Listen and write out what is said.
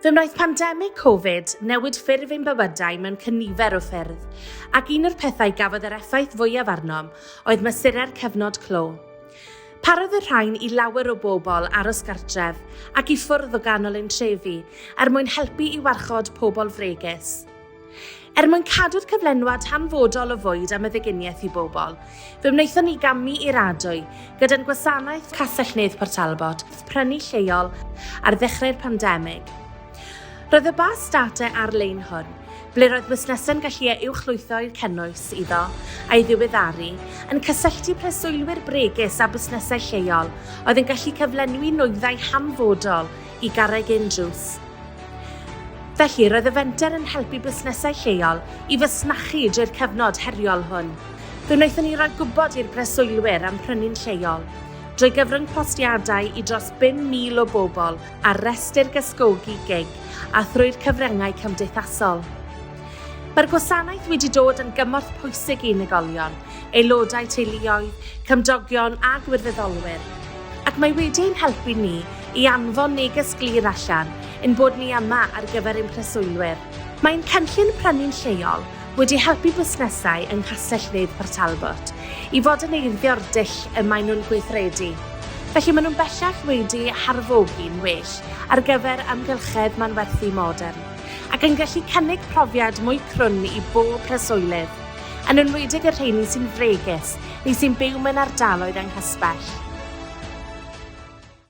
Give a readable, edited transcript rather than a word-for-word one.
Fe wnaeth pandemig Covid newid ffurf ein bywydau mewn cynifer o ffyrdd, ac un o'r pethau gafodd yr effaith fwyaf arnom oedd mesurau'r cyfnod clo. Parodd y rhain i lawer o bobl aros gartref ac i ffwrdd o ganol ein trefi er mwyn helpu i warchod pobl fregus. Er mwyn cadw'r cyflenwad hanfodol o fwyd a meddyginiaeth i bobl, fe wnaethon ni gamu i'r adwy gyda'n gwasanaeth Castell-nedd Port Talbot, prynu lleol, ar ddechrau'r pandemig. Roedd y bas data ar-lein hwn, ble roedd busnesau'n gallu ei uwchlwytho i'r cynnwys iddo a'i ddiweddaru, yn cysylltu preswylwyr bregus â busnesau lleol oedd yn gallu cyflenwi nwyddau hanfodol i garreg ein drws. Felly, roedd y fenter yn helpu busnesau lleol i fasnachu drwy'r cyfnod heriol hwn. Fe wnaethon ni roi gwybod i'r preswylwyr am prynu'n lleol, drwy gyfrwng postiadau i dros 5,000 o bobl ar restr gysgogi gig a thrwy'r cyfryngau cymdeithasol. Mae'r gwasanaeth wedi dod yn gymorth pwysig i unigolion, aelodau teuluoedd, cymdogion a gwirfoddolwyr, ac mae wedi ein helpu ni i anfon neges glir allan ein bod ni yma ar gyfer ein preswylwyr. Mae ein cynllun prynu'n lleol wedi helpu busnesau yng Nghastell-nedd Port Talbot i foderneiddio'r dull y maen nhw'n gweithredu, felly maen nhw'n bellach wedi harfogi'n well ar gyfer amgylchedd manwerthu modern, ac yn gallu cynnig profiad mwy crwn i bob preswylydd, yn enwedig y rheini sy'n fregus neu sy'n byw mewn ardaloedd anghysbell.